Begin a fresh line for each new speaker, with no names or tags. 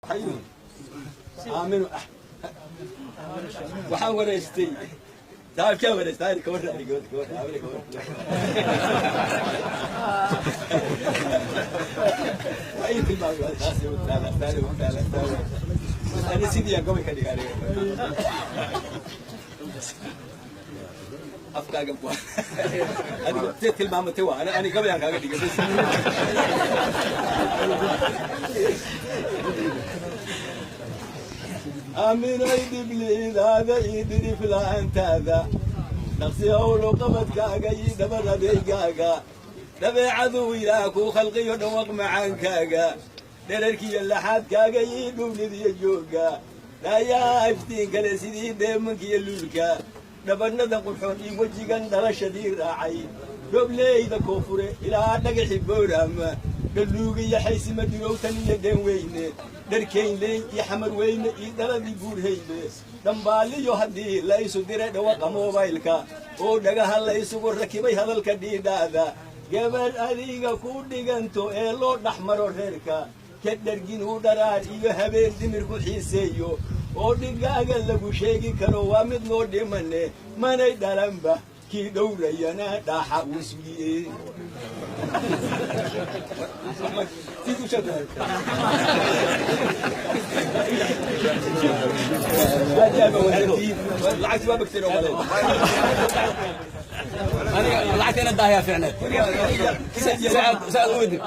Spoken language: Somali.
Aamino waxaan wareystay saaxiibkaan wareystay ka warran aniga ka warran Aamino ka warran waa ii tilmaamay taasi u taala taala u taala taala ani sidii aan gobol ka dhigay aniga afkaaga ku adiga see tilmaamatay waa ani gabayaan kaaga dhigay bas. Aaminay dhibliidaada iyo dhirif la'aantaada dhaqsi howlo qabadkaaga iyo dhabar adeygaaga dabeecaduu Ilaah kuu khalqiyo dhawaq macaankaaga dherarkiyo laxaadkaaga iyo dhubnidiyo joogga daayaa iftiin kale sidii dheemankiyo luulka dhabanada qurxoon iyo wejigan dhalashadii raacay dhobleyda koonfure ilaa dhagaxi booraama dhaluugiyo xaysima dhirowtan iyo dheen weyne dharkaynley iyo xamar weyne iyo dhaladii buurhaybe dhambaaliyo haddii la isu diray dhawaqa moobaylka oo dhagaha la isugu rakibay hadalka dhiidhaada gabar adiga ku dhiganto ee loo dhex maro reerka ka dharginuu dharaar iyo habeen dhimirku xiiseeyo oo dhigaaga lagu sheegi karo waa mid noo dhimane manay dhalanba kii dhowrayana dhaaxa uu sugiye. Lacagti waa bagteen oo malay.
Aniga lacagta ina daahiyaa fiicneed saacad saacad u weydin.